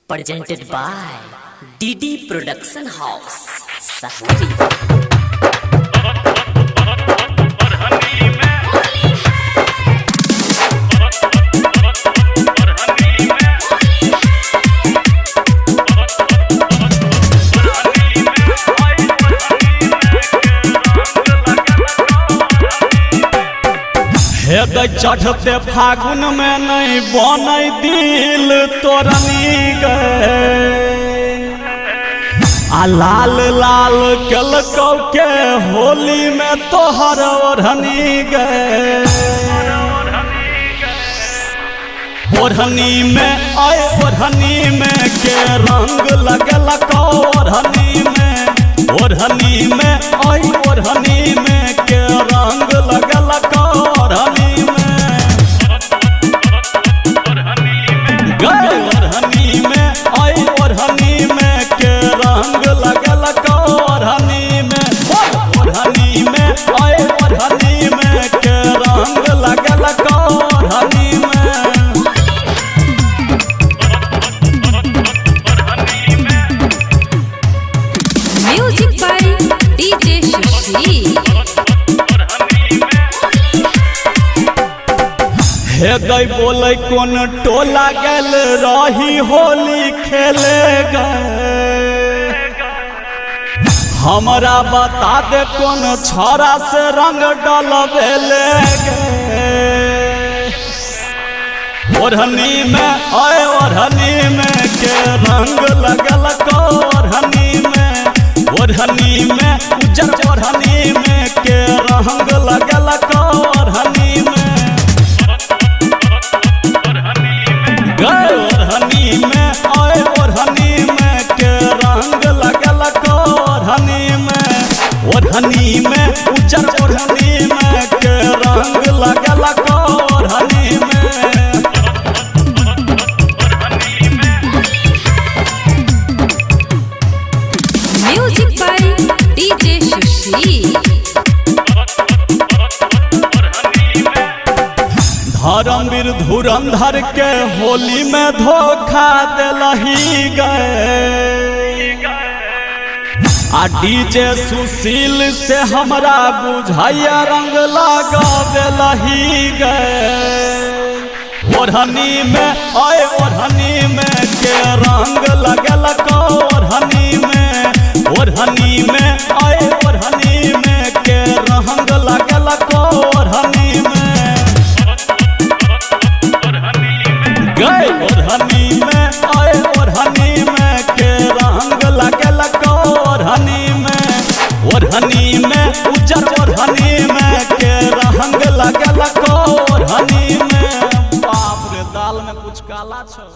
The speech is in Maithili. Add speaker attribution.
Speaker 1: Presented by DD Production House, Sahuri.
Speaker 2: हे गई चढ़ते फागुन में नहीं बनै दिल तोरनी गए आ लाल लाल केलकौ के होली में तोहर ओढ़नी गए। ओढ़नी में आए ओढ़नी में के रंग लगल ओढ़नी में, ओढ़नी में आई ओढ़नी में के रंग लगल ओढ़नी में गए। ओढ़नी में आई ओढ़नी में के रंग लगल ओढ़नी में, ओढ़नी में आई ओढ़नी में के रंग लगल ओढ़नी में।
Speaker 3: Music by DJ Sushil.
Speaker 2: हे गई बोले कोन टोला गेल रही होली खेले गए, हमरा बता दे कोन छौरा से रंग डलबेले गए। ओढ़नी में आए ओढ़नी में के रंग लगल ओढ़नी में, ओढ़नी में उजर ओढ़नी में के रंग लगल ओढ़नी में गए। ओढ़नी में आए ओढ़नी में के रंग लगल ओढ़नी में, ओढ़नी में उजर ओढ़नी में के रंग लगल ओढ़नी में।
Speaker 3: Music by DJ Sushil.
Speaker 2: Dharmveer Dhurandhar के होली में धोखा दिलही गए आ डीजे सुशील से हमरा बुझाइया रंग लगा दिलही गए। ओढ़नी में आए ओढ़नी में के रंग लगल ओढ़नी में, ओढ़नी में आए ओढ़नी में के रंग लगल ओढ़नी में गए। ओढ़नी में आए ओढ़नी में के रंग लगल ओढ़नी में, ओढ़नी में उजर ओढ़नी में के रंग लगल ओढ़नी में। बाप रे, दाल में कुछ काला छौ।